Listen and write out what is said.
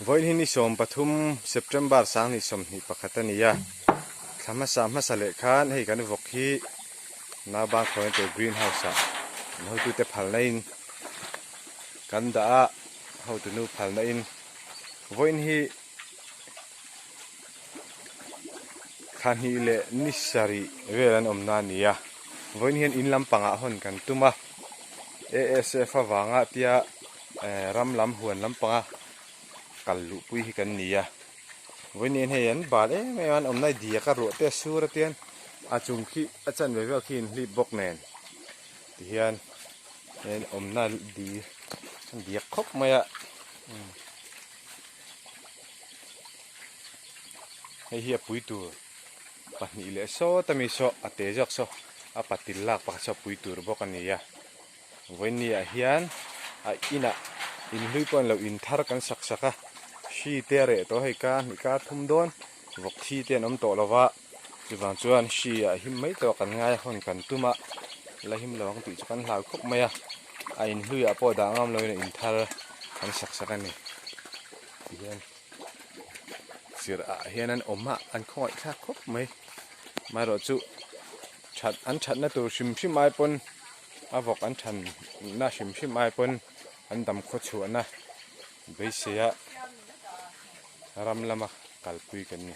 Vawiin hi ni 13 September 2021 a ni a, thla hmasa hmasa leh khan hei kan vawk hi Naubang khawiah tur green house ah an hotute phalna in kan dah a, hotunu phalna in vawiin hi thla hnih leh ni sarih vel an awmna a ni a, vawiin hian in lampangah hawn kan tum a, ASF avanga tia eh ram lam huan lampanga kal luhpui hi kan ni a, vawiin hian hei an bal em em a an awmna diak a ruah te a sur a tian a chung khi a chanve vel khi inhlip bawk nen tihian hei awmna di diak khawp mai a. Hei hi a pui tur pahnih leh sawt ami saw a te zawk saw a patil lak pakhat saw a pui tur bawk a ni a vawiin ah hian a inah inhlui pawh an lo in thar kan sak sak a hri te a reh tawh a hei ka hnih ka thum dawn vawk thi te an awm tawh lo va chuvang chuan hri ah him mai tawh kan ngai a hawn kan tum a la him lo ang tih chu kan hlau khawp mai a a inhlui ah pawh dah ngam loin a in thar kan sak sak a ni tihian sirh ah hian an awm a an khawngaih thlak khawp mai amaherawh chu that an thatna tur hrim hrim ai pawn a vawk an thanna hrim hrim ai pawn an dam khaw chhuahna beisei a ram lama kalpui kan ni.